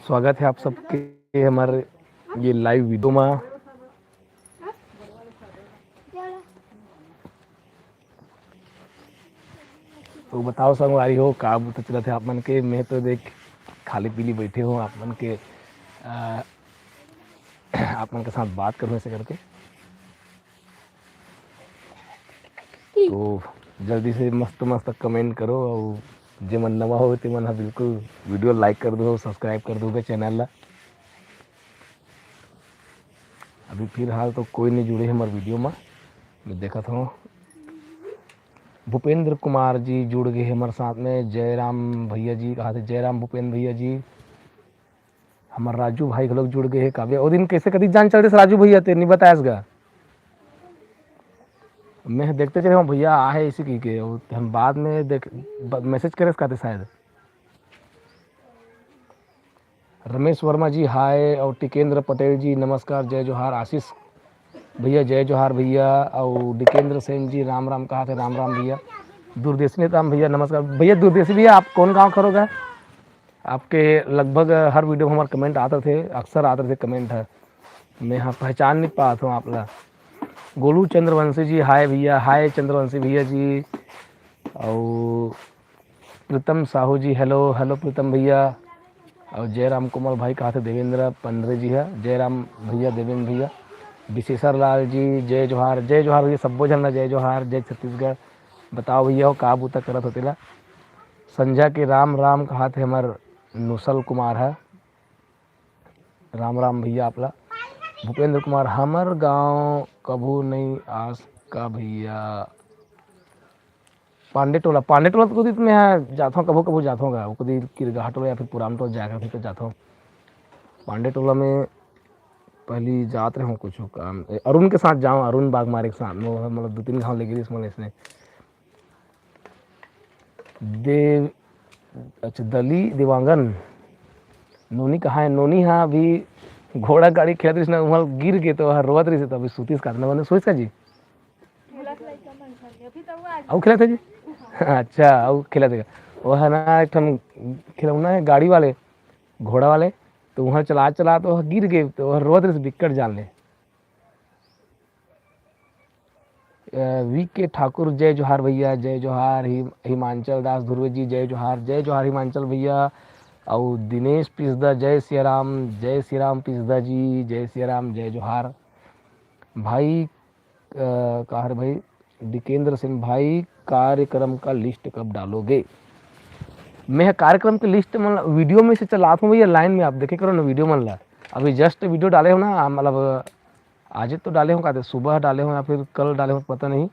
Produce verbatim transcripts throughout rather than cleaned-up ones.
स्वागत है आप सबके हमारे ये लाइव वीडियो में। तो बताओ संगवारी हो, का बुता चलत है आप मन के? मैं तो देख खाली पीली बैठे हूँ, आप मन के अ, आप मन के साथ बात करूँ ऐसे करके। तो जल्दी से मस्त मस्त कमेंट करो, और जे मन नवा हो ते मन ह बिल्कुल वीडियो लाइक कर दो, सब्सक्राइब कर दो चैनल ला। अभी फिलहाल तो कोई नहीं जुड़े हमारे वीडियो में, मैं देखत हूँ। भूपेंद्र कुमार जी जुड़ गए हमारे साथ में, जयराम भैया जी कहा थे, जयराम भूपेंद्र भैया जी, हमारे राजू भाई घलोक जुड़ गए हैं। काव्या, वो दिन कैसे कदी जान चल रहे राजू भैया, ते नहीं बतायस गा। मैं देखते चले हूँ भैया आहे इसी की के, वो हम बाद में देख, ब-, मैसेज करे कहते शायद। रमेश वर्मा जी हाय, और टिकेंद्र पटेल जी नमस्कार, जय जोहार। आशीष भैया जय जोहार भैया, और डिकेंद्र सेन जी राम राम कहा थे, राम राम भैया। दूरदेशी राम भैया नमस्कार। भैया दूरदेशी भैया, आप कौन गाँव खरोगा? आपके लगभग हर वीडियो में हमारे कमेंट आते थे, अक्सर आते थे कमेंट है, मैं हाँ पहचान नहीं पाता हूँ आप ला। गोलू चंद्रवंशी जी हाय भैया, हाय चंद्रवंशी भैया जी। और प्रीतम साहू जी, हेलो हेलो प्रीतम भैया। और जयराम कोमल भाई कहा थे, देवेंद्र पंडरे जी है, जयराम भैया, देवेंद्र भैया, विशेषर लाल जी जय जोहार, जय जोहार भैया, सब्बो झन ला जय जोहार, जय छत्तीसगढ़। बताओ भैया हो का बुता करत हो तेला। संझा के राम राम कहा थे हमार नुसल कुमार है। राम राम भैया आप ला। भूपेंद्र कुमार, हमर गाँव कभू नहीं आस का भैया। पांडे टोला, पांडे टोला तो कुदी मैं जाथों, कभू कभू जाथों गा, कुदी किरगहा टोला या फिर पुराम टोला जाकर फिर जाथों। पांडे टोला में पहली जात रहे हूँ कुछ काम, ए, अरुण के साथ जाऊँ, अरुण बागमारे के साथ, वो मतलब दो तीन गाँव लेके इसमें इसने देव, अच्छा, दली देवांगन, नोनी कहाँ है? नोनी हाँ अभी घोड़ा गाड़ी खेलत रहिस ना, उहाँ गिर गे तो हर रोवत रहिस, तो अभी सुतीस का, मैंने सोच का जी। अउ खेलत है जी। अच्छा, अउ खेलत है। वो है ना, एक ठन खिलौना है गाड़ी वाले, घोड़ा वाले, तो उहाँ चला चला तो गिर गे, तो हर रोवत रहिस बिक्कट जान ले। अ, वी के ठाकुर, जय जोहार भैया, जय जोहार। हि-, हिमांचल दास धुर्वे जी, जय जोहार, जय जोहार हिमांचल भैया। अउ दिनेश पिसदा, जय सिया राम, जय सिया राम पिसदा जी, जय सिया राम, जय जोहार। भाई, अ, का हरे भाई, डिकेंद्र सिंह भाई, कार्यक्रम का लिस्ट कब डालोगे? मैं ह कार्यक्रम के लिस्ट मन ला वीडियो में से चलात हूँ भैया, लाइन में आप देखे करो ना वीडियो मन ला। अभी जस्ट वीडियो डाले हो ना, आ, मतलब आज तो डाले हो, का सुबह डाले हो या फिर कल डाले हो, पता नहीं,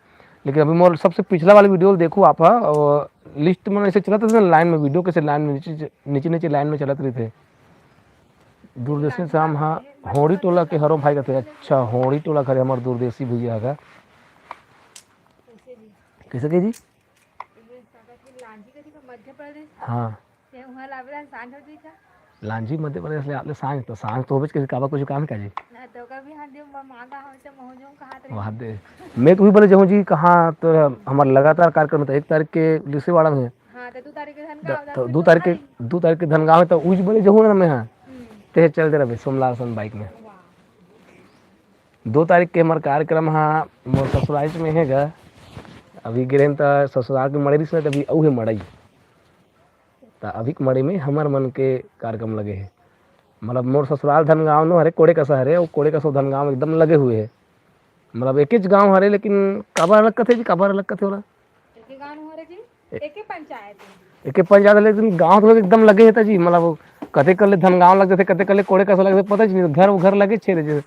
लेकिन अभी मोर सबसे पिछला वाला वीडियो देखो आप, हाँ, और लिस्ट में ऐसे चलत रहिथे लाइन में, वीडियो कैसे लाइन में नीचे नीचे नीचे लाइन में चलत रहिथे। दूरदेशी शाम, हाँ, होड़ी टोला के हरो भाई कथे। अच्छा, होड़ी टोला करे हमार दूरदेशी भैया का। कैसे के जी? मध्य प्रदेश। हाँ। ते उहाँ लाबे ला सांझ हो जाई का? लांजी मध्य प्रदेश ले आले सांझ तो, सांझ तो होबेच करी, काबर कुछ काम का जी? ना तो कभी हम दे मांगा हम से महू जो कहा तो वहाँ दे। मैं तो भी बोले जाऊँ जी, कहाँ तो हमार लगातार कार्यक्रम तो एक तारीख के लिसेवाड़ा में है। हाँ, तो दो तारीख के धन द-, का तो दो तारीख के, दो तारीख के धनगांव है, तो उज बोले जाऊँ ना मैं, हाँ। हम्म। ते चल दे रहे सोमलाल सन बाइक में। वाह। दो तारीख के हमार कार्यक्रम हा मोर ससुराल में है गा। अभी गिरेन त ससुराल के मड़ई रिस ना, तभी अऊ है मड़ई। त अभी के मड़ई में हमर मन के कार्यक्रम लगे हे। मतलब मोर ससुराल धनगांव नो हरे, कोड़े कसा हरे, अउ कोड़े कसा धनगांव एकदम लगे हुए हे। मतलब एकेच गांव हरे, लेकिन काबर अलग कथे जी, काबर अलग कथे ओला? एके गांव हरे जी, ए-, एके पंचायत हे। एके पंचायत हे, लेकिन गांव तो एकदम लगे हे त जी, मतलब कते कर ले धनगांव लग जाथे, कते कर ले कोड़े कसा लग जाथे, पता ही नहीं, घर, घर लगे छे रहे जैसे।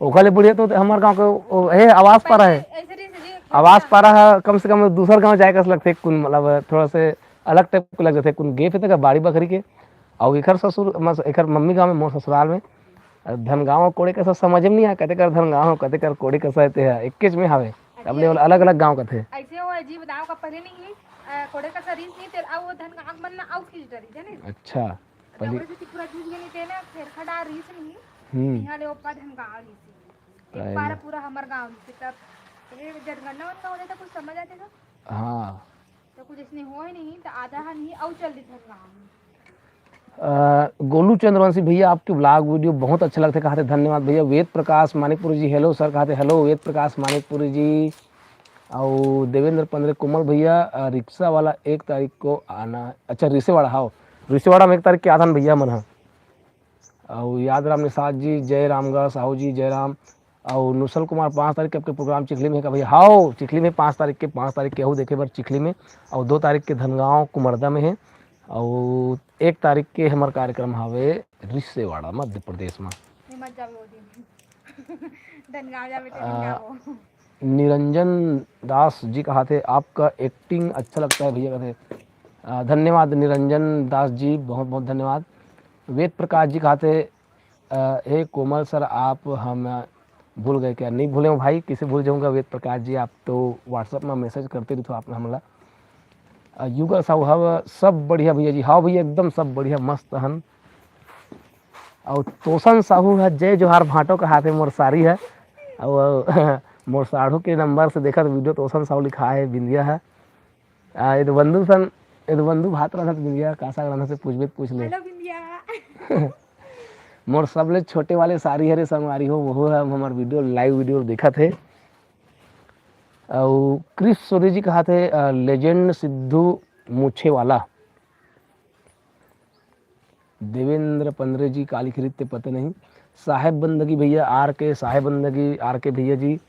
ओखर ले बढ़िया तो हमर गांव के ओ, हे आवास पारा हे। ऐसे रहिस जी, आवास पारा हे, कम से कम दूसर गांव जाए कस लगथे, कुन मतलब थोड़ा से अलग टाइप के लग जाथे, कुन गे फिर तक बाड़ी बखरी के। अउ एखर ससुर, मस-, एखर मम्मी गांव में, मोर ससुराल में, धनगांव कोड़े कसा समझ में नहीं आय, कते कर धनगांव, कते कर कोड़े कसा हे, ते ह एकेच में हावे। अब ले अलग-अलग गांव कथे। ऐसे वो अजीब दाव का पहले नहीं, अ, कोड़े कसा रिहिस नहीं, तेल, अउ वो धनगांव मन ना अउ खींच डरी, जाने? अच्छा। पहले जबरदस्ती पूरा जूझ गए नहीं, तेने फेरखा डार रिहिस नहीं। हम्म। यहाँ ले ओपा धनगांव रिहिस। एक पारा पूरा हमर गांव रिहिस, तब ये जनगणना वनगणना होले तो कुछ समझ आते तो? हाँ। तो कुछ इसने होय नहीं, तो आधा हा नहीं, अउ चल दी धनगांव में। अ, गोलू चंद्रवंशी भैया, आपके vlog video बहुत अच्छा लगथे, कहाथे धन्यवाद भैया। वेद प्रकाश मानिकपुरी जी, hello sir, कहाथे hello Ved Prakash Manikpuri जी। अउ देवेंद्र पंद्रे कोमल भैया, अ, रिक्शा वाला एक तारीख को आना है। अच्छा, रिसेवाड़ा, हाँ, रिसेवाड़ा में एक तारीख के आथन भैया मन ह। अउ याद राम निषाद जी, जय राम गा साहू जी, जय राम। अउ नुसल कुमार, पाँच तारीख के आपके program चिखली में हे का भैया? हाओ, चिखली में पाँच तारीख के, पाँच तारीख के आहू देखे बर चिखली में, अउ दो तारीख के धनगांव कुमरदा में हे, अउ एक तारीख के हमर कार्यक्रम हवे रिसेवाड़ा, मध्य प्रदेश में। नहीं, मत जावे वो दिन। धनगांव जावे तो आ, धनगांव। निरंजन दास जी कहाथे, आपका acting अच्छा लगता है भैया, कहाथे। आ, धन्यवाद निरंजन दास जी, बहुत बहुत धन्यवाद। वेद प्रकाश जी कहाथे, अ, हे कोमल सर, आप हम भूल गए क्या? नहीं भूले हूँ भाई, किसे भूल जाऊँगा वेद प्रकाश जी, आप तो WhatsApp में message करते रहिथो आप हमला। अ, युगल साहू, हव सब बढ़िया भैया जी? हाँ भैया, एकदम सब बढ़िया, मस्त हन। अउ तोसन साहू ह जय जोहार भांटो कहाथे, मोर सारी ह। अउ मोर साढ़ू के number से देखत video तोसन साहू लिखाय हे, बिंदिया ह। आ, ये तो बंधु सन, ये तो बंधु भात रांधत बिंदिया, का साग रांधत हे पूछबे त पूछ ले। Hello बिंदिया। मोर सबले छोटे वाले सारी हरे संगवारी हो, वहू ह हमर video, live video देखत हे। अउ क्रिस सोरी जी कहाथे, अ, legend सिद्धू मूछे वाला। देवेंद्र पंद्रे जी काली खरीदते पता नहीं। साहेब बंदगी भैया, आर के साहेब बंदगी, आर के भैया जी।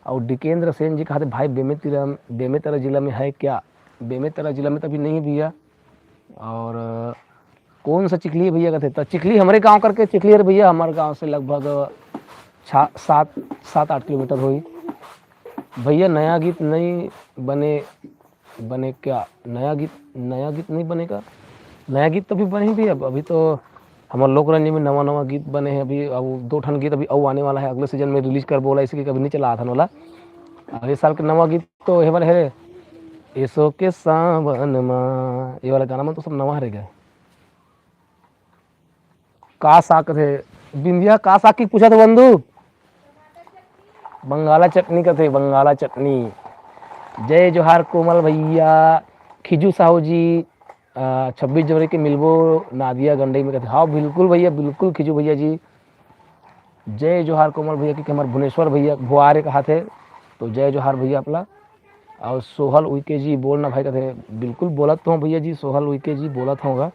अउ डिकेंद्र सेन जी कहाथे, भाई बेमेतरा, बेमेतरा जिला में है क्या? बेमेतरा जिला में तो अभी नहीं है भैया। अउ, अ, कौन सा चिखली है भैया कहाथे? तो चिखली हमरे गांव करके चिखली है भैया, हमर गांव से लगभग छः, सात, सात आठ किलोमीटर होही। भैया नया गीत नहीं बने, बने क्या? नया गीत, नया गीत नहीं बनेगा? नया गीत तो अभी बने ही भैया, अभी तो हमर लोकरंजन में नवा नवा गीत बने हे अभी, अउ दो ठन गीत अभी अउ आने वाला हे, अगले season में release करबो ओला, इसके कभी नहीं चला था ओला। अगले साल के नवा गीत तो हे वाला हे रे, एसो के सावन मा, ये वाला गाना मन तो सब नवा हरे गा। का साग कथे बिंदिया, का साग की पूछा था बंधु? बंगाला चटनी कथे, बंगाला चटनी। जय जोहार कोमल भैया, खिजू साहू जी, अ, छब्बीस जनवरी के मिलबो नादिया गंडई में कथे। हाँ बिल्कुल भैया, बिल्कुल खिजू भैया जी। जय जोहार कोमल भैया, क्योंकि हमर भुवनेश्वर भैया भुआरे कहाथे, तो जय जोहार भैया अपला। अउ सोहल उइके जी बोल ना भाई कथे, बिल्कुल बोलत हूँ भैया जी, सोहल उइके जी बोलत हूँ गा।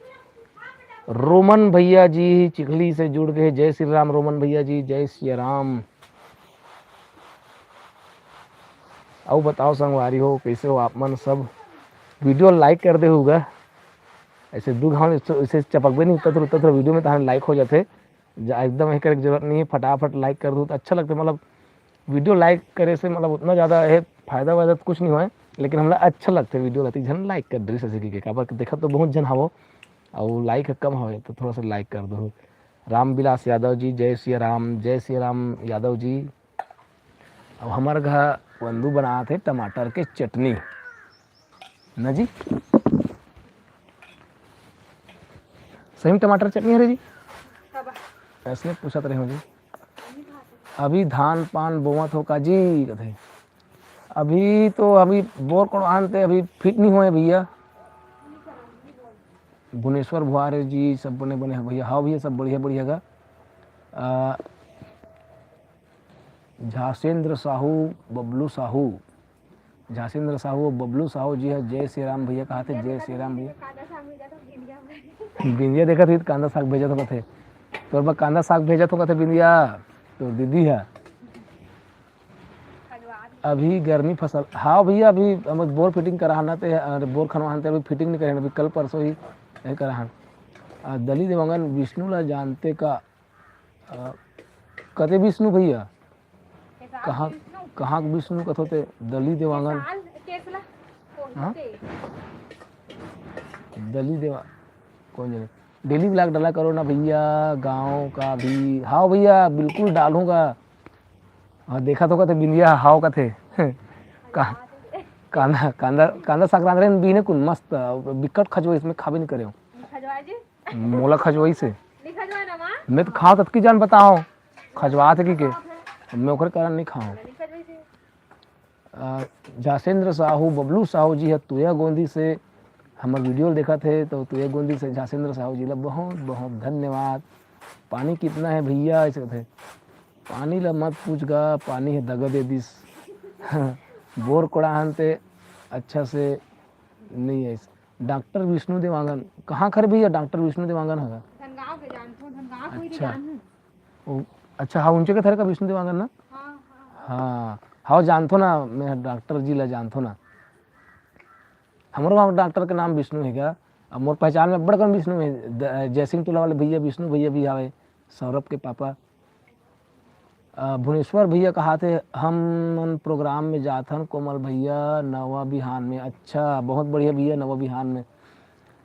रोमन भैया जी चिखली से जुड़ गए, जय श्री राम रोमन भैया जी, जय सिया राम। अउ बताओ संगवारी हो, कैसे हो आप मन सब? Video like कर दे होगा, ऐसे दू घाव ऐसे चपकबे नहीं, उतना थोड़ा, उतना थोड़ा video में तहान like हो जाथे। जा, एकदम ये करे के जरूरत नहीं है, फटाफट like कर दो तो अच्छा लगता है। मतलब video like करे से मतलब उतना ज़्यादा ये फायदा वायदा तो कुछ नहीं होय, लेकिन हमला अच्छा लगता है video ला, तो झन like कर दे सके के, काबर के देखत तो बहुत झन हवो, अउ like कम हवे, तो थोड़ा सा like कर दो। रामविलास यादव जी, जय सिया राम, जय सिया राम यादव जी। अब हमर घर वंदू बनात हे टमाटर के चटनी, ना जी? सही में टमाटर चटनी हरे जी? कब? ऐसने पूछत रहे हो जी। अभी धान पान बोवत हो का जी? कथे, अभी तो अभी बोर कोड़वान ते अभी fit नहीं होए भैया। भुवनेश्वर भुआरे जी, सब बने बने हैं भैया। हाँ भैया, सब बढ़िया बढ़िया गा। आ, झासेंद्र साहू, बबलू साहू, झासेंद्र साहू, बबलू साहू जी है। जय श्री राम भैया, कहा थे जय श्री राम भैया। बिंदिया देखत हुई कांदा साग भेजत हो कथे, तोर बर कांदा साग भेजत हो कथे बिंदिया, तोर दीदी है। अभी गर्मी फसल, हाँ भैया, अभी हम बोर fitting करा हन ते, अरे बोर खनवा हन ते, अभी fitting नहीं करे हन, अभी कल परसों ही ये करा हन। आ, दली देवांगन विष्णु ला जानते का? आ, कते विष्णु भैया? कहाँ, कहाँ के विष्णु कथो ते? दली देवांगन। हाँ? दली देवा, कौन जाने? Daily vlog डाला करो ना भैया, गाँव का भी। हाँ भैया, बिल्कुल डालूंगा। हाँ, देखा तो कथे बिंदिया, हाव कथे। का-, कांदा, कांदा, कांदा साग रांध रहे हैं, बीने कुन मस्त, बिकट खजवई इसमें खाबे नहीं करे हो। खजवाए जी? मोला खजवई से। नहीं खजवाए ना माँ? मैं तो खाओ ततकी जान बताओ, खजवा थे की के। मैं ओकर कारण नहीं खाओ। नहीं खजवाए जी। अ, झासेंद्र साहू, बबलू साहू जी है तुया गोंदी से। हमर वीडियो ल देखत हे, तो तू एक गोंदी से झासेंद्र साहू जी ला बहुत बहुत धन्यवाद। पानी कितना है भैया, ऐसे कथे। पानी ला मत पूछ गा, पानी हे दगा दे दिस। बोर कोड़ाहन ते अच्छा से नहीं है। डॉक्टर विष्णु देवांगन, कहाँ खरे भैया डॉक्टर विष्णु देवांगन हगा? धनगांव के जानथो, धनगांव कोई अच्छा। जानहूं। ओ, अच्छा, हाँ, उनचे के थरे का विष्णु देवांगन ना? हाँ, हाँ। हाँ, हाँ, जानथो ना, मैं डॉक्टर जी ला जानथो ना। हमरो गाँव के डॉक्टर के नाम विष्णु हे का? अब मोर पहचान में बड़कन विष्णु हे, द-, जयसिंह टोला वाले भैया, विष्णु भैया भी आवे, सौरभ के पापा। अ, भुवनेश्वर भैया कहाथे, हम मन प्रोग्राम में जाथन कोमल भैया नवा बिहान में। अच्छा, बहुत बढ़िया भैया, नवा बिहान में।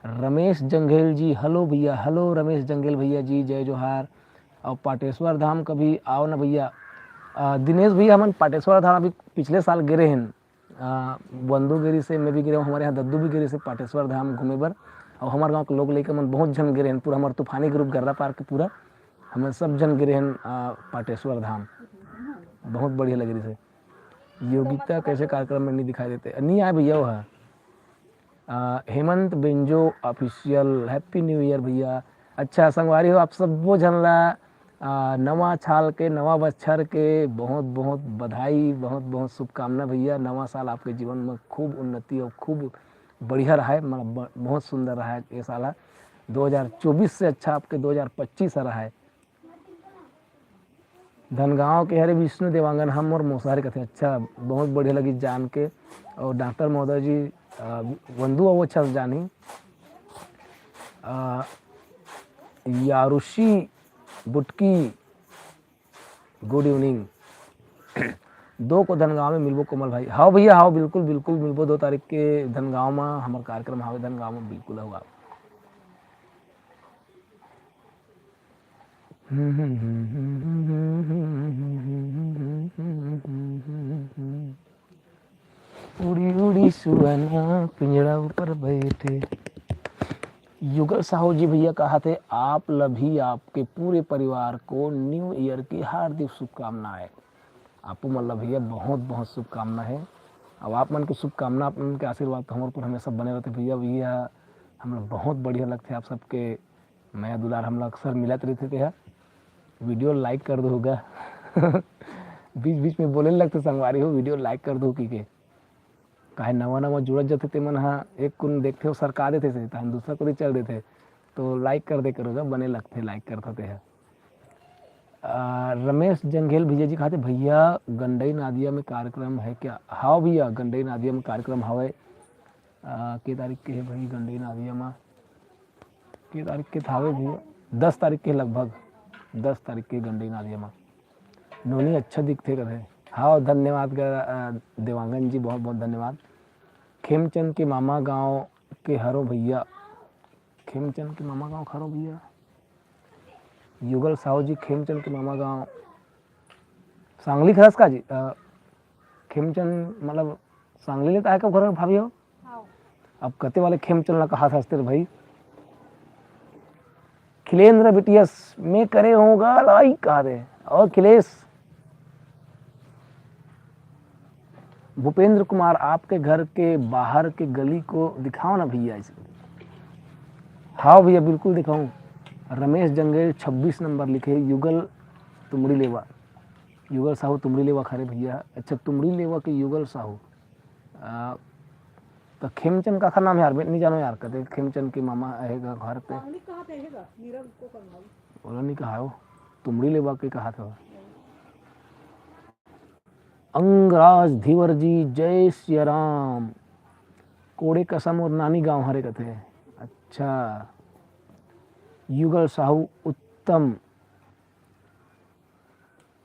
रमेश जंघेल जी, हेलो भैया, हेलो रमेश जंघेल भैया जी, जय जोहार। और पाटेश्वर धाम कभी आओ ना भैया। अ, दिनेश भैया, हमन पाटेश्वर धाम अभी पिछले साल गे रहेन। अ, वंदू गे रिहिसे, मैं भी गे रहेंव, हमर यहाँ दद्दू भी गे रिहिसे पाटेश्वर धाम घूमे बर। और हमर गाँव के लोग लइका मन बहुत झन गे रहेन, पूरा हमर तूफानी ग्रुप गर्रा पार के पूरा, हमन सब झन गे रहेन, अ, पाटेश्वर धाम। बहुत बढ़िया लगे रिहिसे। योगिता कैसे कार्यक्रम में नहीं दिखाई देते? नहीं आए भैया वो है। अ, Hemant Banjo official, happy new year भैया। अच्छा संगवारी हो, आप सबो झन ला, अ, नवा साल के, नवा बछर के बहुत बहुत बधाई, बहुत बहुत शुभकामना भैया। नवा साल आपके जीवन में खूब उन्नति और खूब बढ़िया रहा है, मतलब ब-, बहुत सुंदर रहा है ये साल है। दो हज़ार चउबीस से अच्छा आपके दो हज़ार पच्चीस रहा है। धनगांव के हरे विष्णु देवांगन, हम मोर मौसा हरे कथे। अच्छा, बहुत बढ़िया लगी जान के। और डॉक्टर महोदय जी, अ, वंदू अउ अच्छा से जानी। अ, यारुशी बुटकी, गुड इवनिंग। दो को धनगांव में मिलबो कोमल भाई। हाँ भैया, हाँ, बिल्कुल, बिल्कुल मिलबो। दो तारीख के धनगांव में हमर कार्यक्रम हावे, धनगांव में बिल्कुल हो आप। उड़ी उड़ी सुअना पिंजड़ा ऊपर बैठे। युगल साहू जी भैया कहाथे, आप ल भी आपके पूरे परिवार को न्यू ईयर की हार्दिक शुभकामनाएं। आपो मन ल भैया बहुत बहुत शुभकामना है। अब आप मन के शुभकामना, आप मन के आशीर्वाद तो हमर ऊपर हमेशा बने रहते भैया। भैया, हमला बहुत बढ़िया लगथे आप सबके मया दुलार, हमला अक्सर मिलत रहिथे। तेहा वीडियो लाइक कर दो होगा। बीच बीच में बोले लगथे संगवारी हो, वीडियो लाइक कर दो की के। काहे नवा नवा जुड़त जथे ते मन ह एक कुन देखथे, सरका देथे से, तहन दूसरा कोरी चल देथे। तो लाइक कर दे करोगा, बने लगथे लाइक करथा तेहा। आ, रमेश जंघेल भैया जी कहाथे, भैया गंडई नादिया में कार्यक्रम है क्या? हाव भैया, गंडई नादिया में कार्यक्रम हवय। आ, के तारीख के है भाई गंडई नादिया में? के तारीख के थावे भैया? दस तारीख के लगभग, दस तारीख के गंडई नादिया में। नोनी अच्छा दिखथे कथे। हाव, धन्यवाद ग-, आ, देवांगन जी, बहुत बहुत धन्यवाद। खेमचंद के मामा गांव के हरो भैया। खेमचंद के मामा गांव के हरो भैया। युगल साहू जी, खेमचंद के मामा गांव सांगली खरस का जी? अ, खेमचंद मतलब सांगली लेता है कब घर में भाभी हो? हाँ। अब कते वाले खेमचंद ला कहा था अस्तिर भाई? खिलेंद्र बिटियस में करे होगा लाई कहा दे। और खिलेश, भूपेंद्र कुमार, आपके घर के बाहर के गली को दिखाओ ना भैया। इसे, हाँ भैया, बिल्कुल दिखाऊं। रमेश जंगेल छब्बीस नंबर लिखे, युगल तुमड़ी लेवा, युगल साहू तुमड़ी लेवा खरे भैया। अच्छा, तुमड़ी लेवा के युगल साहू। आ, तो खेमचंद का, का नाम यार, मैं नहीं जानो यार, कहते खेमचंद के मामा आएगा घर पे। सांगली कहाँ पे रहेगा? नीरज को करवाओ। बोला नहीं कहा हो, तुमड़ी लेवा के कहा था। अंगराज धीवर जी, जय सिया राम। कोड़े कसम और नानी गांव हरे कथे। अच्छा, युगल साहू उत्तम,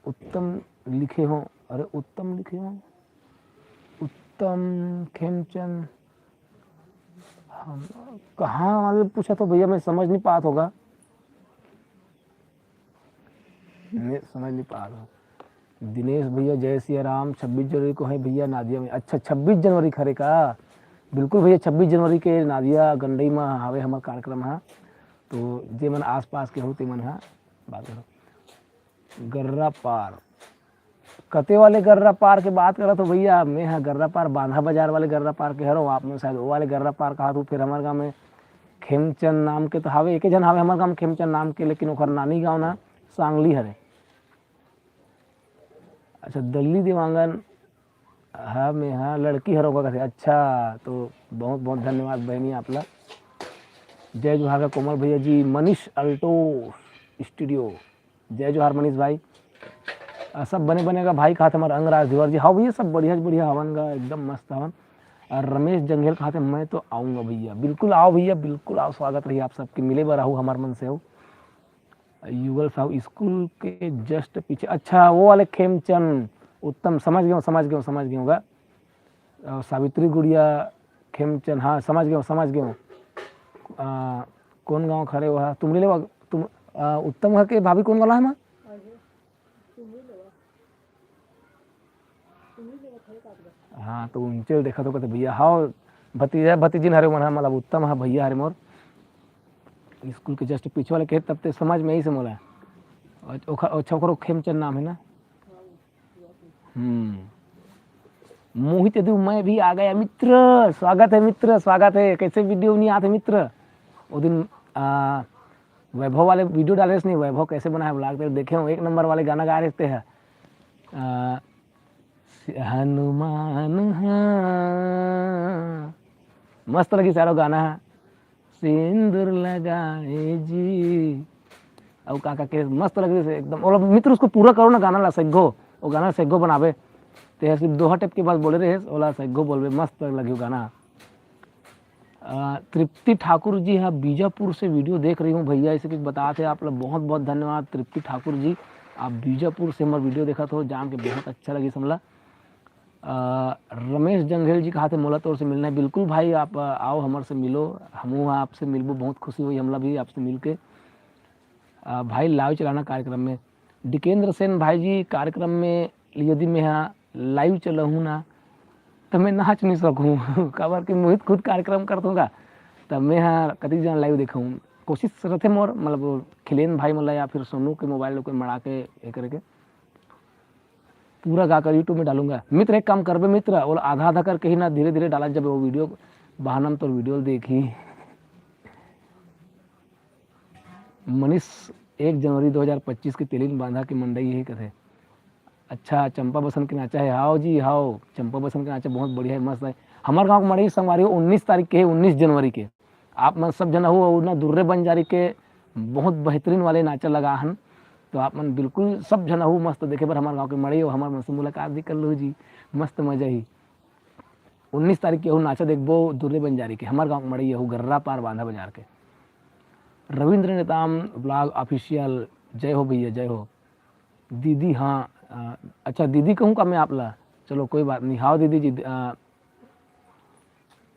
उत्तम लिखे हो। अरे उत्तम लिखे हो, उत्तम खेमचंद। हम कहाँ वाले पूछा तो भैया, मैं समझ नहीं पात होगा। मैं समझ नहीं पा रहा हूँ। दिनेश भैया, जय सिया राम। छब्बीस जनवरी को है भैया नादिया में। अच्छा, छब्बीस जनवरी खरे का? बिल्कुल भैया, छब्बीस जनवरी के नादिया गंडई में हावे हमर कार्यक्रम हा। तो जे मन आसपास के हो, ते मन हा बात करो। गर्रा पार। कते वाले गर्रा पार के बात करत हो भैया? मैं ह गर्रा पार, बांधा बाजार वाले गर्रा पार के हरो, आप में शायद वो वाले गर्रा पार कहा तू। फिर हमारे गाँव में खेमचंद नाम के तो हावे, एक झन हावे हमारे गाँव में खेमचंद नाम के, लेकिन ओकर नानी गाँव ना सांगली हरे। अच्छा, दल्ली देवांगन, हाँ, मैं हाँ लड़की हरो का कथे। अच्छा, तो बहुत बहुत धन्यवाद बहनी आपला। जय जोहार का कोमल भैया जी, मनीष अल्टो स्टूडियो। जय जोहार मनीष भाई। आ, सब बने बने का भाई कहा थे हमारे अंगराज धीवर जी। हाँ भैया, सब बढ़िया बढ़िया हवन गा, एकदम मस्त हवन। और रमेश जंघेल कहा थे, मैं तो आऊँगा भैया। बिल्कुल आओ भैया, बिल्कुल आओ, स्वागत रही आप सबके। मिले बर आहू हमार मन से हो। युगल साहू स्कूल के जस्ट पीछे, अच्छा, वो वाले खेमचंद उत्तम, समझ गए, समझ गए, समझ गए होगा। और सावित्री गुड़िया खेमचंद, हाँ, समझ गए, समझ गए। आ, कौन गाँव खड़े हुआ तुमरे ले? तुम, आ, उत्तम घर के भाभी कौन वाला है माँ? हाँ, तो उनचे देखा तो कहते, भैया, हाँ, भतीजा भतीजिन हरे मन, हाँ, मतलब उत्तम है भैया हरे मोर। स्कूल के जस्ट पीछे वाले खेत, तब ते समझ में आई से मोला। अच्छा, ओखर, अच्छा, ओकरो खेमचंद नाम है ना? हम्म। मोहित यदु, मैं भी आ गया मित्र। स्वागत है मित्र, स्वागत है। कैसे वीडियो नहीं आते मित्र? वो दिन आ, वैभव वाले वीडियो डाले नहीं, वैभव कैसे बनाए ब्लॉग, तेरे देखे हूँ, एक नंबर वाले गाना गा रहे थे। आ, हनुमान हाँ, मस्त लगी सारो गाना है। सिंदूर लगाए जी, अउ का का के मस्त लगे से एकदम। ओला मित्र, उसको पूरा करो ना गाना ला सग्गो, वो गाना सग्गो बनावे। ते सिर्फ दोहा टेप के बात बोले रहे, ओला सग्गो बोलबे, मस्त लगे गाना। अ, तृप्ति ठाकुर जी, हाँ, बीजापुर से वीडियो देख रही हूँ भैया, ऐसे कुछ बता थे आप लोग। बहुत बहुत धन्यवाद तृप्ति ठाकुर जी, आप बीजापुर से हमारे वीडियो देखा तो जान के बहुत अच्छा लगी हमला। अ, रमेश जंघेल जी कहा थे, मोला तोर से मिलना है। बिल्कुल भाई, आप, अ, आओ, हमर से मिलो, हमू आपसे मिलबो, बहुत खुशी हुई हमला भी आपसे मिलके। अ, भाई, लाइव चलाना कार्यक्रम में। डिकेंद्र सेन भाई जी, कार्यक्रम में यदि मैं यहाँ लाइव चलाहूँ ना, तो मैं नाच नहीं सकूँ। काबर कि मोहित खुद कार्यक्रम करत होगा, तब मैं यहाँ कतिक जान लाइव देखूँ। कोशिश रहते मोर, मतलब, खिलेन भाई मोला या फिर सोनू के मोबाइल को मड़ा के ये करके पूरा गाकर YouTube में डालूंगा। मित्र, एक काम करबे मित्र, वो आधा आधा करके ही ना, धीरे धीरे डाला जब वो वीडियो, बहाना में तोर वीडियो देखी। मनीष, एक जनवरी दो हज़ार पच्चीस के तेलिन बांधा के मंडई यही कथे। अच्छा, चंपा बसंत के नाचा है? हाओ जी, हाओ, चंपा बसंत के नाचा बहुत बढ़िया है, मस्त है। हमारे गांव के मड़ई संगवारी हो उन्नीस तारीख के है, उन्नीस जनवरी के। आप मन सब झन आहू, अउ ना दुर्रे बंजारी के बहुत बेहतरीन वाले नाचा लगा हन, तो आप मन बिल्कुल सब झन आहू मस्त देखे बर हमारे गांव के मड़ई, अउ हमारे मन से मुलाकात भी कर लो जी, मस्त मजा ही। उन्नीस तारीख के अहू नाचा देखबो दुर्रे बंजारी के, हमार गाँव के मड़ई अहू गर्रा पार बांधा बाजार के। रविंद्र नेताम ब्लॉग ऑफिशियल, जय हो भैया, जय हो। दीदी, हाँ, अ, अच्छा, दीदी कहूँ का मैं आप ला? चलो, कोई बात नहीं। हाव दीदी जी, अ,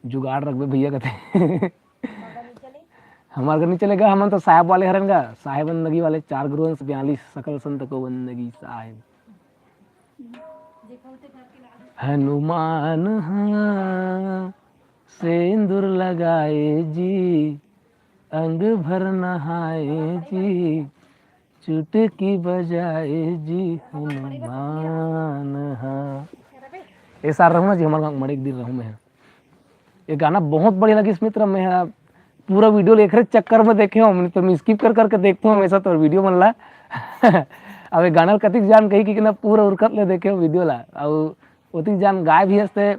जुगाड़ रखबे भैया कथे। हमार घर नहीं चलेगा, हमन तो साहेब वाले हरन गा, साहेब बंदगी वाले, चार गुरुवंश बयालीस, सकल संत को बंदगी साहेब। हनुमान हाँ, सेंदुर लगाए जी, अंग भर नहाए जी, चुटकी बजाए जी, हनुमान हाँ। ए सार रहूँ ना जी, हमारे गाँव मड़े एक दिन रहूँ मैं। ये गाना बहुत बढ़िया लगिस मित्र, मैं हा पूरा वीडियो ला एकरे चक्कर में देखे हूँ, मैं तो मैं स्किप कर करके देखता हूँ हमेशा तोर वीडियो मन ला। अब ये गाना कतिक जान कही कि ना पूरा उरकत ले देखे हूँ वीडियो ला, और ओतिक जान गाय भी हंसते,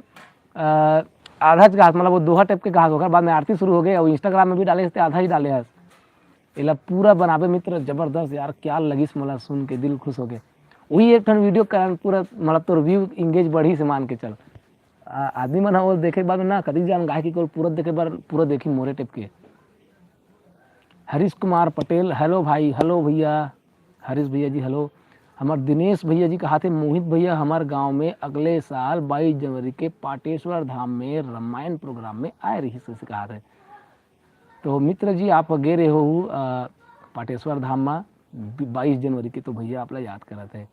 अ, आधा च गात, मतलब वो दोहा टाइप के गात, ओकर बाद में आरती शुरू हो गई और Instagram में भी डाले हंसते, आधा ही डाले हंस। एला पूरा बनाबे मित्र, जबरदस्त यार, क्या लगिस मोला सुन के, दिल खुश हो गए। वही एक ठन वीडियो के कारण पूरा, मतलब तोर व्यू एंगेज बढ़ी से मान के चल। आ, आदमी मन ह वो देखे के बाद में ना, कतिक जान गाय के केवल पूरा देखे बर, पूरा देखी मोरे टाइप के। हरीश कुमार पटेल, हेलो भाई, हेलो भैया, हरीश भैया जी, हेलो। हमार दिनेश भैया जी कहा थे, मोहित भैया, हमार गांव में अगले साल बाईस जनवरी के पाटेश्वर धाम में रामायण प्रोग्राम में आए रही से कहा थे। तो मित्र जी, आप गे रहे हो, अ, पाटेश्वर धाम में बि-, बाईस जनवरी के, तो भैया आप ला याद करत है।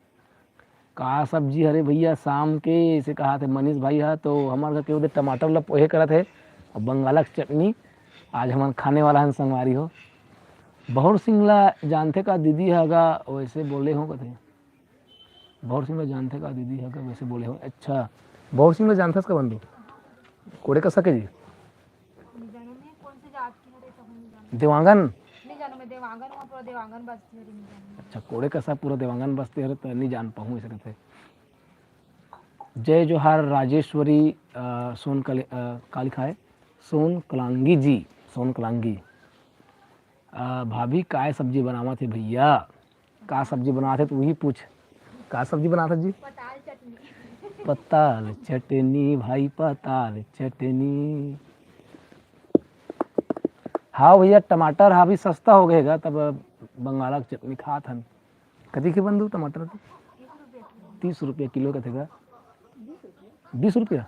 का सब्जी हरे भैया शाम के, से कहा थे मनीष भाई हा, तो हमार घर के उधर टमाटर ला पोहे करत है और बंगाला के चटनी आज हमन खाने वाला हन संगवारी हो। बहुर सिंह ला जानथे का दीदी हा गा, वैसे बोले हो कथे। भौर सिंह ला जानथे का दीदी? ह का वैसे बोले हो? अच्छा, भौर सिंह ला जानथस का बंधु? कोड़े कसा के जी? नहीं जानो मैं कौन से जात की हरे, तब नहीं जानो। देवांगन? नहीं जानो मैं, देवांगन, वहाँ पूरा देवांगन बस्ती हरे, नहीं जानो। अच्छा, कोड़े कसा पूरा देवांगन बस्ती हरे, त नहीं जान पाहूँ ऐसे कथे। जय जोहार राजेश्वरी, अ, सोन कल-, अ, का लिखा है? सोन कलांगी जी, सोन कलांगी। अ, भाभी, काय सब्जी बनावत हे भैया? का सब्जी बनावत हे, तू ही पूछ। का सब्जी बनावत हे जी? पताल चटनी। पताल चटनी भाई, पताल चटनी। हाँ भैया, टमाटर हा अभी सस्ता हो गए गा, तब बंगाला के चटनी खात हन। कति के बंधु टमाटर? तीस रुपया किलो कथे गा। बीस रुपया?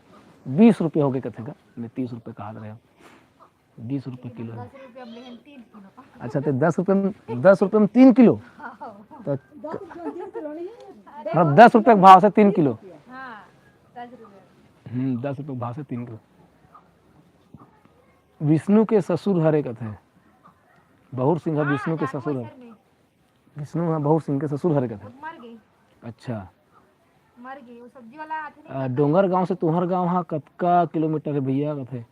बीस रुपया हो गए कथे गा। मैं तीस रुपया कहा रहे हूँ, बीस रुपया किलो है। दस रुपया में लेहन तीन किलो। अच्छा, तो दस रुपये में, दस रुपये में तीन किलो। तो मतलब दस रुपये के भाव से तीन किलो। हाँ, दस रुपया। हम्म, दस रुपये के भाव से तीन किलो। विष्णु के ससुर हरे कथे। बहुर सिंह ह विष्णु के ससुर हरे। में विष्णु ह बहुर सिंह के ससुर हरे कथे। मर गई। अच्छा। मर गई। वो सब्जी वाला आथे नहीं। अ, डोंगर गांव से तुहर गांव हा कतका किलोमीटर है भैया कथे?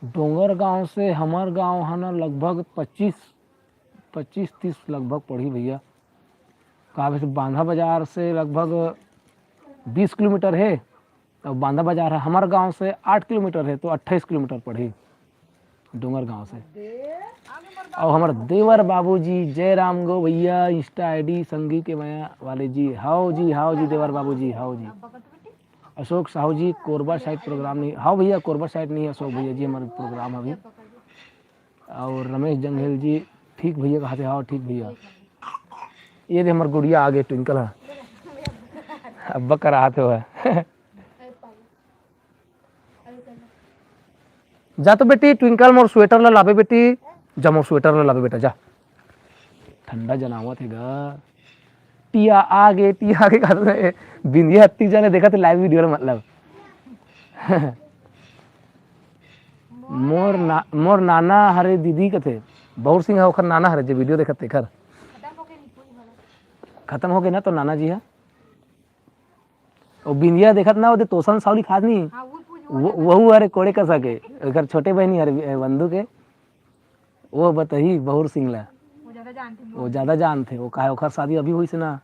डोंगर गांव से हमर गांव हा ना लगभग पच्चीस, पच्चीस तीस लगभग पड़ही भैया। काबे से बांधा बाजार से लगभग बीस किलोमीटर है, और बांधा बाजार है हमर गांव से आठ किलोमीटर है, तो अट्ठाईस किलोमीटर पड़ही डोंगर गांव से। और हमर देवर बाबूजी जय राम गो भैया, Insta ID संगी के मया वाले जी, हाओ जी, हाओ जी देवर बाबूजी, हाओ जी। अशोक साहू जी, कोरबा साइड प्रोग्राम नहीं, हाओ भैया, कोरबा साइड नहीं, अशोक भैया जी, हमारे प्रोग्राम अभी। और रमेश जंघेल जी, ठीक भैया कहा थे, हाओ ठीक भैया। ये दे हमर गुड़िया आगे, ट्विंकल है। अब बकर आते हुए। जा तो बेटी, ट्विंकल मोर स्वेटर ला लाबे बेटी, जा मोर स्वेटर ला लाबे बेटा, जा। ठंडा जनावत हे गा। टिया आगे, टिया आगे कहत हे। बिंदिया अत्ती जाने देखत हे live video ला, मतलब। मोर ना, मोर नाना हरे दीदी कथे। बहुर सिंह ह ओखर नाना हरे, जे video देखत तेखर। खत्म हो गए ना तो नाना जी ह। ओ बिंदिया देखत ना, ओदे तोसन सावली खात नहीं। हाँ, वो पूछ वो, वहू हरे कोड़े कसा के, ओकर छोटे बहिनी हरे, ए, बंधु के। वो बतही बहुर सिंह ला। वो ज्यादा जानते हैं। वो ज्यादा जानथे, वो काहे ओकर शादी अभी होइस ना।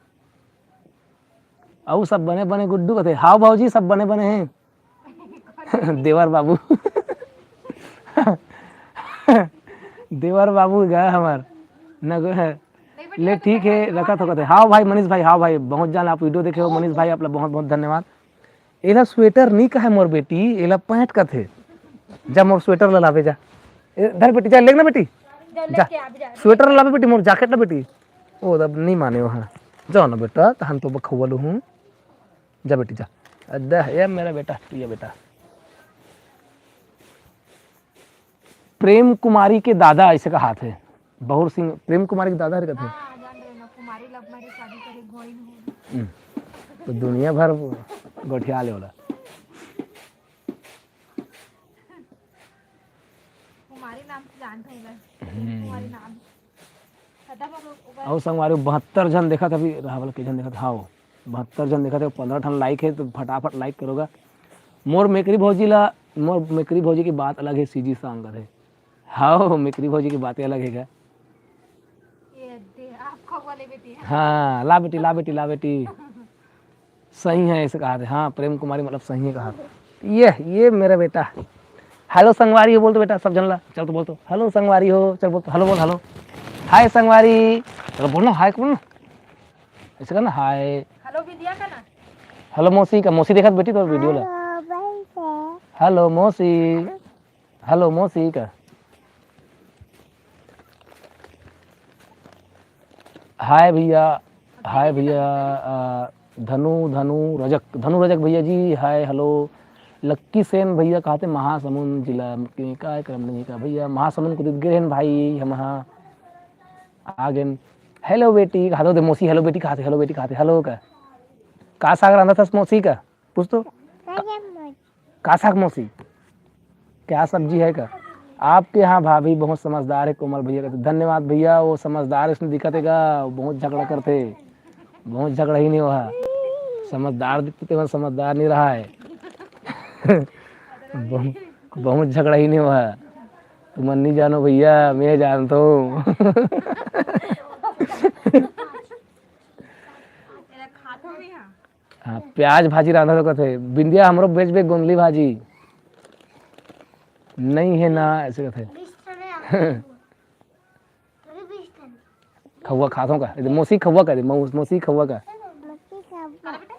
अउ सब बने बने गुड्डू कथे, हाव भौजी सब बने बने हैं। देवर बाबू। देवर बाबू गा हमर। न गो है। ले ठीक है, रखत हो कथे। हाव भाई मनीष भाई, हाव भाई, बहुत जान आप video देखे हो मनीष भाई, आप ला बहुत बहुत धन्यवाद। एला स्वेटर नहीं कहे मोर बेटी, एला पैंट कथे। जा मोर स्वेटर ला लाबे जा। ए, धर बेटी, जा लेग ना बेटी। जाओ, जा। लेके आ भी जा। स्वेटर ला लाबे बेटी, मोर जैकेट ना बेटी। ओ, अब नहीं माने वहाँ। जाओ ना बेटा, तहन तो बखौल हूँ। जा बेटी, जा। अद्दा, ये मेरा बेटा, प्रिय बेटा। प्रेम कुमारी के दादा ऐसे कहाथे। बहुर सिंह, प्रेम कुमारी के दादा हरे कथे। हाँ, जान रहे ना, कुमारी love marriage शादी करे, गोइन हो। हम्म। तो दुनिया भर गोठिया ले वाला। कुमारी नाम से जानते हैं बस। हम्म। कुमारी नाम। खत्म हो गया। अउ संगवारी बहत्तर झन देखत, अभी रहा वाला के झन देखत, हाँ, बहत्तर झन देखत हे, पंद्रह ठन like है, तो फटाफट like करोगा। मोर मेकरी भौजी ला, मोर मेकरी भौजी की बात अलग है, CG song करे। हाँ, मेकरी भौजी की बातें अलग है क्या? ये दे, आप खगवा ले बेटी है। हाँ, ला बेटी, ला बेटी, ला बेटी। सही है, ऐसे कहा थे। हाँ, प्रेम कुमारी मतलब सही है कहा थे। ये, ये मेरा बेटा। हेलो संगवारी हो, बोल तो बेटा, सब जन ला। चल तो बोल तो, हेलो संगवारी हो, चल बोल तो, हेलो बोल, हेलो। हाय संगवारी। चलो बोल ना, हाय बोल ना। ऐसे कर ना, हाय। हेलो विद्या का ना। हेलो मौसी का, मौसी देखत बेटी तो video ला। हेलो मौसी। हेलो मौसी का। हाय भैया, हाय भैया, अ, धनु, धनु रजक, धनु रजक भैया जी, हाय, हेलो। लक्की सेन भैया कहाथे महासमुंद जिला के कार्यक्रम नहीं का भैया, महासमुंद कुदित गे रहेन भाई, हम हा आ गेन। हेलो बेटी, हेलो दे मौसी, हेलो बेटी कहाथे, हेलो बेटी कहाथे, हेलो का। का साग रांधत हस मौसी का? पूछ तो। का साग मौसी? क्या सब्जी है का? आपके यहाँ भाभी बहुत समझदार है, कोमल भैया कहते। धन्यवाद भैया, वो समझदार इसने दिखत है का, बहुत झगड़ा करते, बहुत झगड़ा ही नहीं हुआ। समझदार दिखते, तेमन समझदार नहीं रहा है। बहुत, बहुत झगड़ा ही नहीं हुआ। तुमन नहीं जानो भैया, मैं जानता हूँ। हाँ, प्याज भाजी रांधा तो कथे, बिंदिया हमरो बेचबे गोंदली भाजी। नहीं है ना, ऐसे कथे। खउआ खात हो का? ए दे, मौसी खउआ का दे, मौ-, मौसी खउआ का।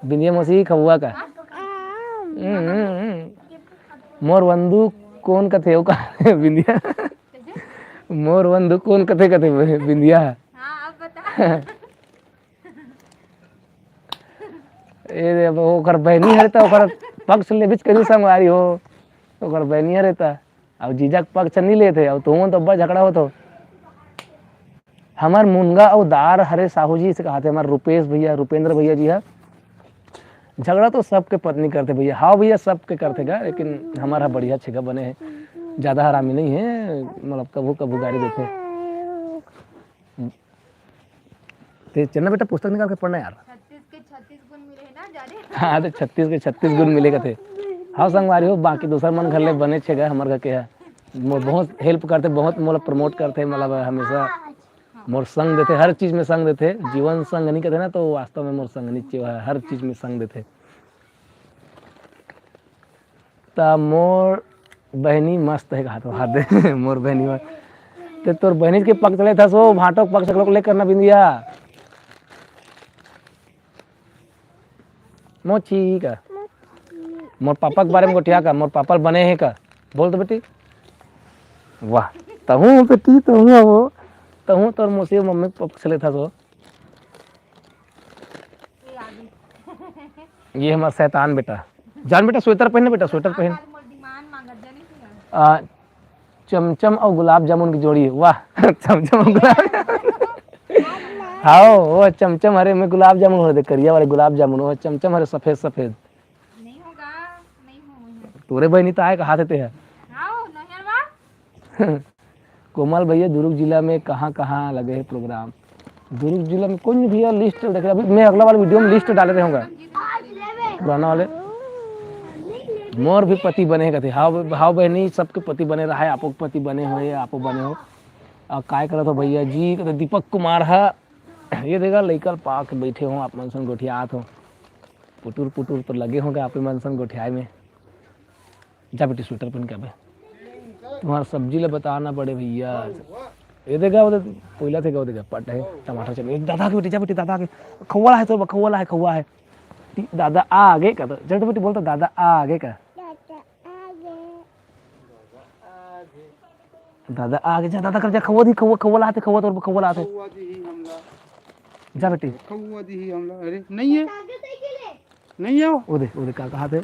बिंदिया मौसी खउआ का। हम्म, हम्म, हम्म। मोर बंदूक कोन कथे, ओ का? बिंदिया। मोर बंदूक कोन कथे, कथे बिंदिया। हाँ, अब बता। ए दे, अब ओकर बहिनी हरे त ओकर पक्ष लेबेच करी संगवारी हो। ओकर बहिनी हरे त, अब जीजा के पक्ष नहीं लेते, अब तुमन तो अब्बड़ झगड़ा होत हो। हमर मुनगा अउ दार हरे साहू जी से कहाथे, हमर रूपेश भैया, रूपेंद्र भैया जी ह। झगड़ा तो सबके पत्नी करथे भैया। हाँ भैया, सबके करथे गा, लेकिन हमर ह बढ़िया छेगा बने हे, ज्यादा हरामी नहीं है, मतलब कभू कभू गारी देथे। ते चलना बेटा, पुस्तक निकाल के पढ़ना यार। छत्तीस के छत्तीस गुण मिले हे ना, जा रे। हाँ, तो छत्तीस के छत्तीस गुण मिले कथे। हाँ संगवारी हो, बाकी दूसर मन घर ले बने छेगा, हमर घर के है। मोर बहुत help करथे, बहुत मोला promote करथे, मतलब हमेशा मोर संग देथे, हर चीज में संग देथे। जीवन संग नहीं कहते ना, तो वास्तव में मोर संग नीचे है, हर चीज में संग देथे। त मोर बहिनी मस्त हे कहात हो, हाथ दे। मोर बहिनी मस्त। ते तोर बहिनी के पक चले था सो, भाटो के पक सकलो ले करना बिंदिया। मोची का। मोर पापा के बारे में गोठिया का, मोर पापा बने हे का। बोल तो बेटी। वाह, तहूँ बेटी, तहूँ हो। तहूँ तोर मौसी मम्मी के पक चले था सो। ये हमारा शैतान बेटा। जान बेटा, स्वेटर पहन बेटा, स्वेटर पहन। आ, चमचम और गुलाब जामुन की जोड़ी, वाह। चमचम और गुलाब। हाँ, वो चमचम हरे में गुलाब जामुन हो दे, करिया वाले गुलाब जामुन, वो चमचम हरे सफेद सफेद। नहीं होगा, नहीं हो। तोरे बहनी तो आए कहा थे ते है। हाँ, नहरवा। कोमल भैया, दुर्ग जिला में कहाँ-कहाँ लगे हे program? दुर्ग जिला में कोई नहीं भैया, list देख रहे, अभी मैं अगला वाला video में list डाले रहूँगा। पुराना वाले। मोर भी पति बने हे कथे। हाँ, हाँ बहनी, सबके पति बने रहा है, आपो के पति बने होए, आपो बने हो। आ, काय करत हो भैया जी? कथे दीपक कुमार है। ये देखा, लइका ल पा के बैठे हो, आप मन सन गोठियात हो। पुटुर पुटुर तो लगे होंगे आप मन सन गोठियाए में। जा बेटी, स्वेटर पहन के आबे। तुम्हारा सब्जी ला बताना पड़े भैया। ये देखा, वो देख, कोयला थे, वो देखा, पट है, टमाटर चल। दादा के बेटी, जा बेटी, दादा के। खौवा है तो, खौवा है, खौवा है। टी-, दादा आ आगे का तो, झट बेटी बोलता, दादा आ आगे का। दादा आ आगे। दादा आ आगे, जा, दादा कर जा, खौवा दी, खौवा, खौवा लाते, खौवा तोर खौवा लाते। खौवा दी ही हमला। जा बेटी। खौवा दी ही हमला। अरे, नहीं है। नहीं है वो। ओ दे, ओ दे, का कहा थे?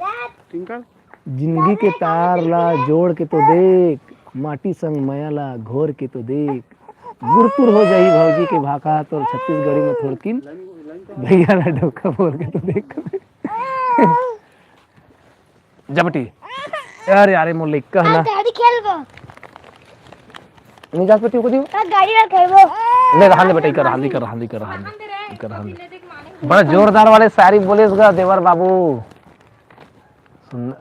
टिंकल। जिंदगी के तार ला जोड़ के तो देख, माटी संग मया ला घोर के तो देख। गुरतुर हो जाही भौजी के भाखा, तोर छत्तीसगढ़ी में थोड़किन भैया ला डोका बोल के तो देख। जा बेटी। अरे, अरे, मोर लइका है ना। गाड़ी खेलबो। नहीं जा बेटी, ओको दियो। का गाड़ी ला खेलबो। ले, रहन दे बेटा, इकर रहन दे, इकर रहन दे, इकर रहन दे। इकर रहन दे। बड़ा जोरदार वाले शायरी बोले इसका देवर बाबू। सुन,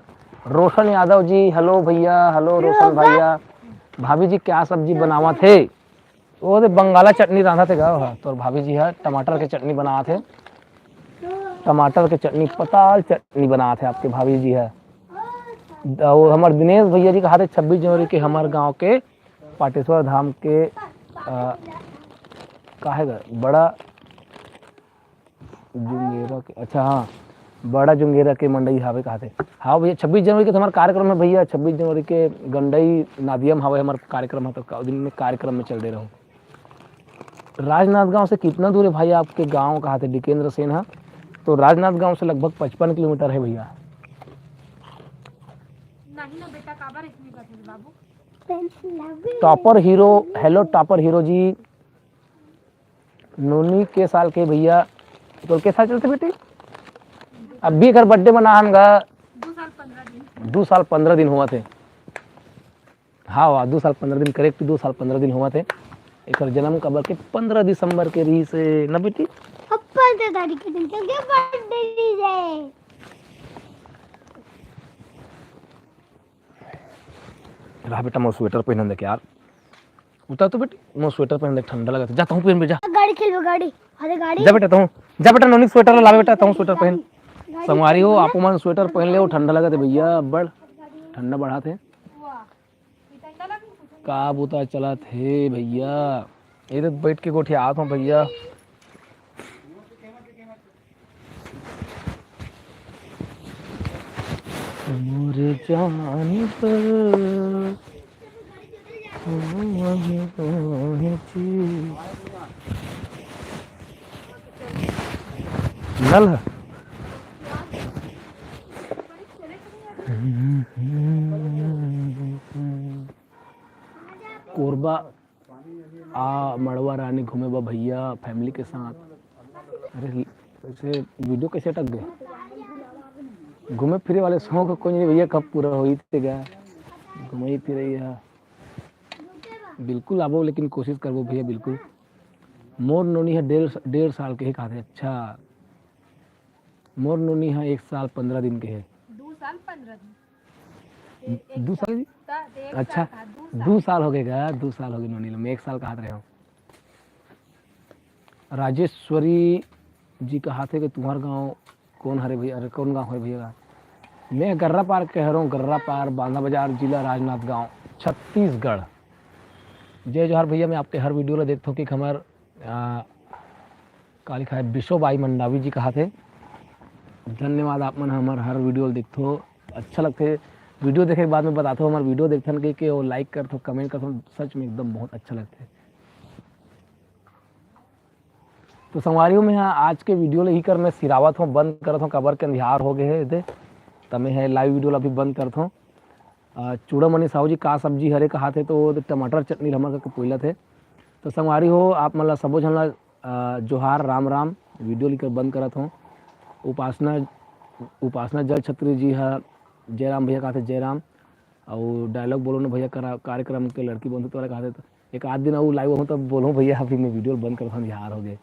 रोशन यादव जी, hello भैया, hello रोशन भैया। भाभी जी क्या सब्जी बनावत हे? वो दे बंगाला चटनी रांधत हे गा, हाँ, तोर भाभी जी ह टमाटर के चटनी बनात हे। टमाटर के चटनी, पताल चटनी बनात हे आपके भाभी जी ह। द-, वो हमर दिनेश भैया जी कहा थे छब्बीस जनवरी के हमर गांव के पाटेश्वर धाम के, अ, का हे गा, बड़ा जुंगेरा के, अच्छा, हाँ, बड़ा जुंगेरा के मंडई हावे कहाथे। हाँ भैया, छब्बीस जनवरी के तो हमारा कार्यक्रम है भैया, छब्बीस जनवरी के गंडई नादियम हावे हमारा कार्यक्रम है, तो का-, दिन में कार्यक्रम में चल दे रहूँ। राजनांदगांव से कितना दूर है भाई आपके गांव, कहाथे डिकेंद्र सेन हा? तो राजनांदगांव से लगभग पचपन किलोमीटर है भैया। नहीं ना बेटा, काबर इतनी बात है बाबू? Topper hero, hello topper hero जी। नोनी के साल के भैया, तोर के साल चलथे बेटी? अभी एकर birthday मना हन गा। दू साल पंद्रह दिन। दू साल पंद्रह दिन होवत हे। हाँ, वाह, दू साल पंद्रह दिन, correct दू साल पंद्रह दिन होवत हे। एकर जन्म काबर के पंद्रह दिसंबर के रहिस हे ना बेटी? अब पंद्रह तारीख के दिन, क्योंकि बर्थडे है। रहा बेटा, मोर स्वेटर पहनन दे यार। उतार तो बेटी, मोर स्वेटर पहन दे, ठंडा लगत हे। जा, तहूँ पहन बे, जा। गाड़ी खेलबो, गाड़ी। अरे गाड़ी। जा बेटा, तहूँ, जा बेटा, नोनी स्वेटर ला बेटा, तहूँ स्वेटर पहन। गाड़ी संगवारी हो, खेलबो ना। आपो मन स्वेटर पहन ले, ठंडा लगत हे भैया, अब्बड़ ठंडा बढ़त हे। का बुता चलत हे भैया? ये तो बैठ के गोठियात हूँ भैया। मोरे जान पर नल ह। कोरबा आ मड़वा रानी घूमे बा भैया, फैमिली के साथ। अरे, ऐसे वीडियो कैसे अटक गए? घूमे फिरे वाले शौक कोई नहीं भैया, कब पूरा होई तेगा? घूमे ही फिरे ही है। बिल्कुल आबो, लेकिन कोशिश करबो भैया, बिल्कुल। मोर नोनी है डेढ़, डेढ़ साल के ही खाते। अच्छा, मोर नोनी है एक साल पंद्रह दिन के है। दो साल पंद्रह दिन। ए-, एक दू साल। साल जी? त-, त एक अच्छा, साल का, दू साल। दू साल हो गए गा, दू साल हो गए नोनी ला, मैं एक साल कहत रहे हूँ। राजेश्वरी जी कहा थे कि तुम्हार गांव कौन हरे भैया? अरे, कौन गांव हरे भैया? मैं गर्रा पार के हरों, गर्रा पार, बांधा बाजार, जिला राजनांदगांव, छत्तीसगढ़। जय जोहार भैया, मैं आपके हर वीडियो ला देखता हूँ कि हमार, आ, का लिखा है, बिशो बाई मंडावी जी कहा थे। धन्यवाद, आप मन हमर हर वीडियो ला देखथो, अच्छा लगथे। वीडियो देखे के बाद में बताथो, हमर वीडियो देखथन के, के वो लाइक करथो, कमेंट करथो, सच में एकदम बहुत अच्छा लगथे। तो संगवारी हो, मैं हा आज के वीडियो ले ही कर मैं सिरावत हूँ, बंद करत हूँ, काबर के अंधियार हो गए हे दे, त मैं हा लाइव वीडियो ला भी बंद करत हूँ। अ, चूड़ामणि साहू जी का सब्जी हरे कहा थे, तो वो टमाटर चटनी हमर करके पोइला थे। तो संगवारी हो, आप मन ला सबो झन ला, अ, जोहार, राम राम। वीडियो लिकर बंद करत हूँ। उपासना, उपासना जल छत्री जी हा, जयराम भैया कहा थे, जयराम। अउ डायलॉग बोलो ना भैया, करा-, कार्यक्रम के लड़की बनते तोरा कहा थे, तो एक आध दिन अउ लाइव हूँ तब बोलूँ भैया, अभी मैं वीडियो बंद करत हूँ, अंधियार हो गए।